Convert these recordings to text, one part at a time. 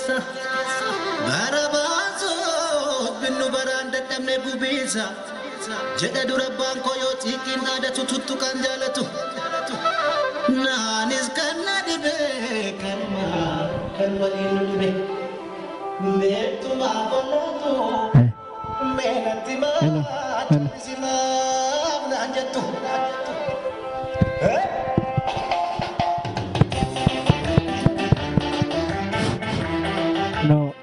keessa bara baasoo binnu baraan dadhabne bubiisa jedha dura abbaan koo yoo xiiqiin dhaadatu tuttuqaan jaalatu naanis kan na dhibe kanuma kan waliin nu dhibe meettumaa bollaatu meenatti maa simaaf naan jettu. No.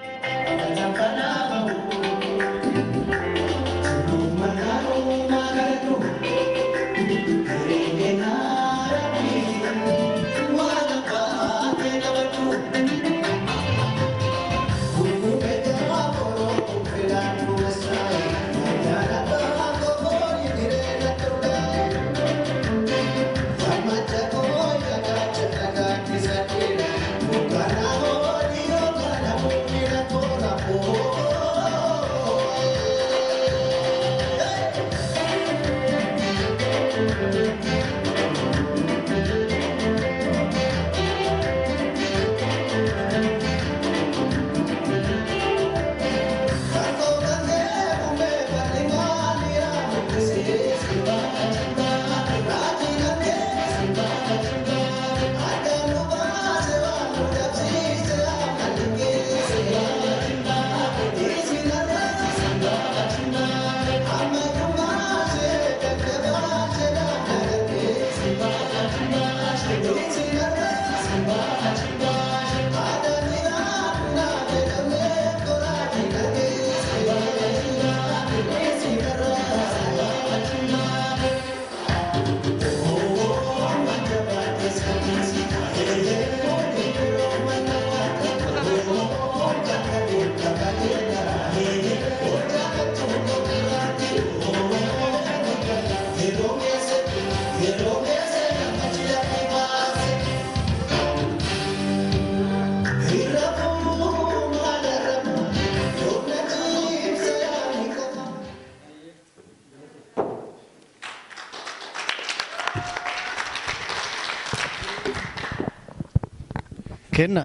Kenna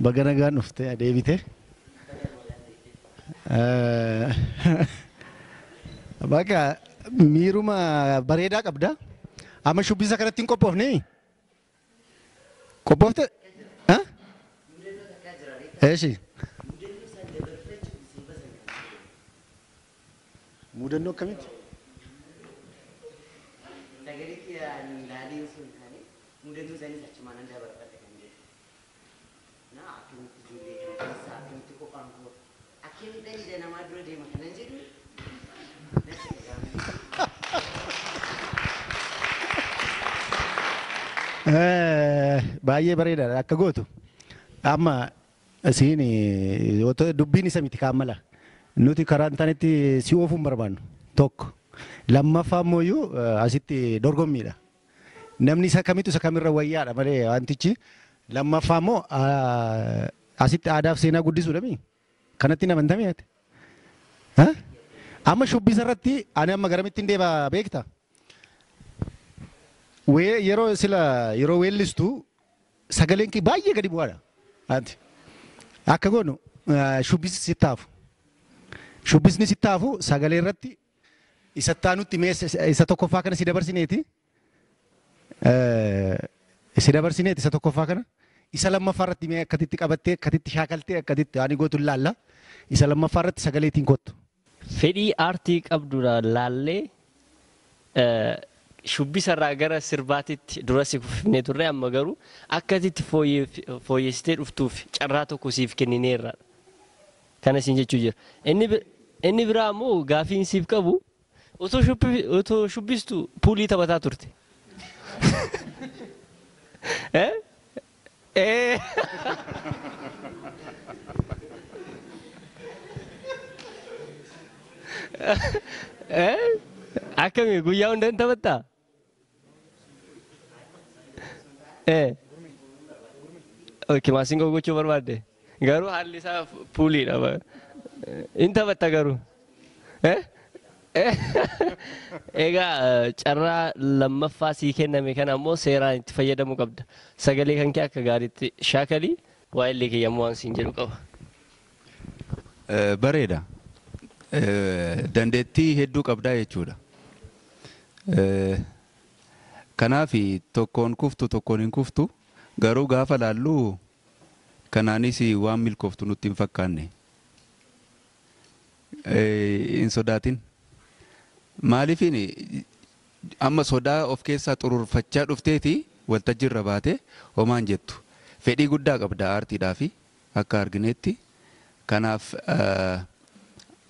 baga nagaan dhuftee adeebite. Bakka miiruma bareedaa qabda. Amma shubbisa kanatti hin qophoofne? Qophoofte? Eeshi. Mudannoo akkamitti? Sagalee kiyyaan ilaalee osoo hin taane mudannoo isaaniis achumaan an dabarfadha kan jedhu. Na akkamitti ijoollee kana keessaa akkamitti qophaan koo akkamitti ija namaa dura deema kanan jedhu natti dhaga'ama. Baay'ee bareedaadha akka gootu. Amma isiin dubbiin isa miti kaan mala. Nuti karaa hin taanetti si oofuu hin barbaannu tokko. Lammaffaa immoo asitti dorgommiidha. Namni isa kamitu isa kamirra wayyaadha malee wantichi. Lammaffaa immoo asitti aadaaf seenaa guddisuudha mii? Kanatti hin amantamee ati? Amma shubbisa irratti ani amma garamitti hin deema beekta? Yeroo sila yeroo weellistu sagaleen kee baay'ee gadi bu'aadha. Ati akka goonu shubbisni sitti hafu. Shubbisni sitti hafu sagalee irratti isa taanutti mee isa tokkoffaa kana si dabarsineeti. Si dabarsineeti isa tokkoffaa kana. Isa lammaffaa irratti mee akkatitti qabattee akkatitti shaakaltee akkatitti waan gootu ilaalla. Isa lammaffaa irratti sagaleetiin kottu. Fedhii aartii qabdudha laallee shubbisarraa gara sirbaatitti dura si kuffifnee turre amma garuu akkasitti fooyyessitee dhuftuuf carraa tokko siif kennineerra. Kana siin jechuu jira. Inni biraa immoo gaafiin siif qabu otoo shubbistu puulii taphataa turte. Akkami guyyaa hunda hin taphattaa? Okay, maasingoo gochuu barbaadde. Garuu haalli isaa puuliidha. Hin taphatta garuu. Egaa carraa lammaffaa sii kenname kana ammoo seeraan itti fayyadamuu qabda. Sagalee kan kee akka gaariitti shaakalii. Waa'ee kiyya immoo waan siin jedhu qaba. Bareeda. Dandeettii hedduu qabdaa jechuudha. Kanaaf tokkoon kuftu, tokkoon hin kuftu, garuu gaafa laallu kanaanis waan milkooftu nutti hin fakkaanne. Hin sodaatin. Maaliifin amma sodaa of keessaa xururfachaa dhufteeti waltajjii irra baate homaan jettu. Fedhii guddaa qabda aartiidhaa fi akka arginetti. Kanaaf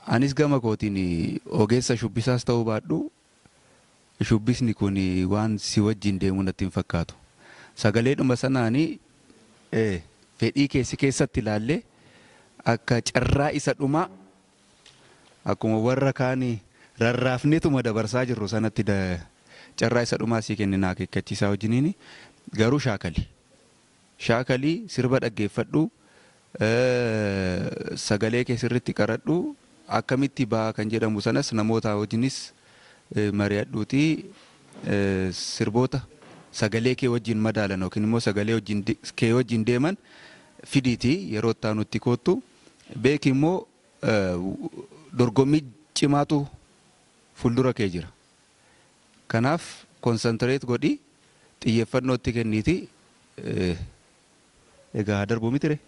anis gama kootiin ogeessa shubbisaas ta'uu baadhu, shubbisni kun waan si wajjin deemu natti hin fakkaatu. Sagaleedhuma sanaanii fedhii keessi keessatti ilaallee akka carraa isa dhumaa akkuma warra kaanii rarraafneetuma dabarsaa jirru sanatti carraa isa dhumaa sii kennina akeekkachiisaa wajjiniin, garuu shaakali. Shaakalii, sirba dhaggeeffadhu, sagalee kee sirriitti qaradhu, akkamitti ba'aa kan jedhamu sanas namoota wajjinis mari'adhuutii sirboota sagalee kee wajjin madaalan yookiin immoo sagalee kee wajjin deeman fidiitii yeroo itti aanutti koottu. Beeki immoo dorgommii cimaatu fuuldura kee jira. Kanaaf concentrate godhi, xiyyeeffannoo itti kenniiti, egaa darbuu mitire.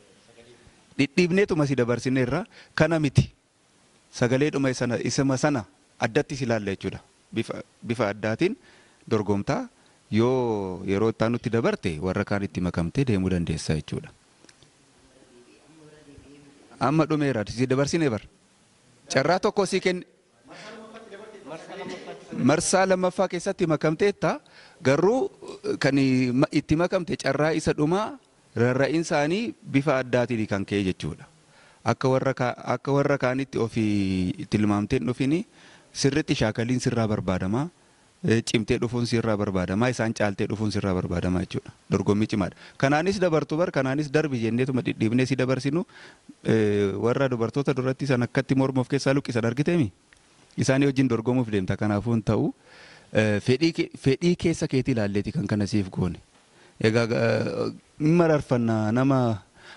Dhidhiibneetuma si dabarsineerra kana miti. Sagaleedhuma sana isuma sana addatti si ilaalla jechuudha. Bifa addaatiin dorgomtaa yoo yeroo itti aanutti dabarte warra kaan itti makamtee deemuu dandeessa jechuudha. Amma dhumeera, si dabarsine bar. Carraa tokko si kenne. Marsaa lammaffaa keessatti makamteetta, garuu kan itti makamte carraa isa dhumaa rarra'in isaanii bifa addaatiin kan ka'e jechuudha. Akka warra kaanitti ofii tilmaamtee hin dhufini, sirriitti shaakaliin sirraa barbaadama. Cimtee dhufuun sirraa barbaadama. Isaan caaltee dhufuun sirraa barbaadama jechuudha. Dorgommii cimaadha. Kanaanis dabartu bar, kanaanis darbi jenneetuma dhidhiibnee si dabarsinu, warra dubartoota duratti san akkatti morma of keessaa luqqisan argiteemi? Isaanii wajjin dorgomuuf deemta, kanaafuu hin ta'u. Fedhii keessa keetii ilaalleeti kan kana siif goone. Egaa mararfannaa nama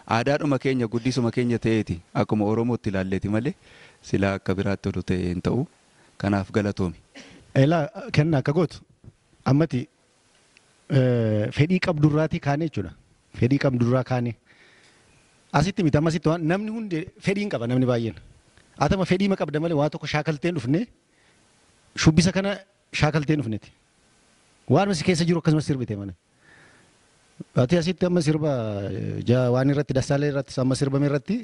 aadaadhuma keenya guddisuma keenya ta'eeti akkuma Oromootti ilaalleeti malee silaa akka biraatti oduu ta'e hin ta'u. Kanaaf galatoomi. Elaa kenna, akka gootu ammati fedhii qabdurraatii kaane jechuudha. Fedhii qabdurraa kaane. Asitti miti, ammasitti waan namni hundi fedhii hin qaba, namni baay'een. Atama fedhii ma qabda malee waa tokko shaakaltee hin dhufne, shubbisa kana shaakaltee hin dhufneti. Waan si keessa jiru akkasumas sirbite mana. Ati asitti amma sirba waan irratti dassaalee irratti amma sirbame irratti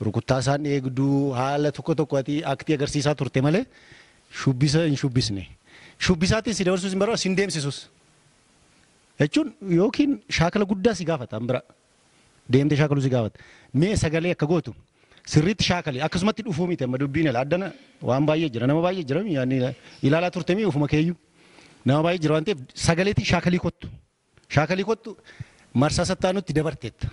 rukuttaa isaan eegduu haala tokko tokko ati aktii agarsiisaa turte malee shubbisa hin shubbisne. Shubbisaatiin si dabarsuus hin barbaadu, si deemsisus. Jechuun yookiin shaakala guddaa si gaafata bira. Deemtee shaakaluu si gaafata. Mee sagalee akka gootu sirriitti shaakali, akkasumatti dhufuu miti. Amma dubbiin ila addana waan baay'ee jira, nama baay'ee jira, yaani ilaalaa turte mi ufuma keeyyuu, nama baay'ee jira waan ta'eef sagaleetiin shaakalii kottu. Shaakalii kottu, marsaa sattaanutti dabarteetta.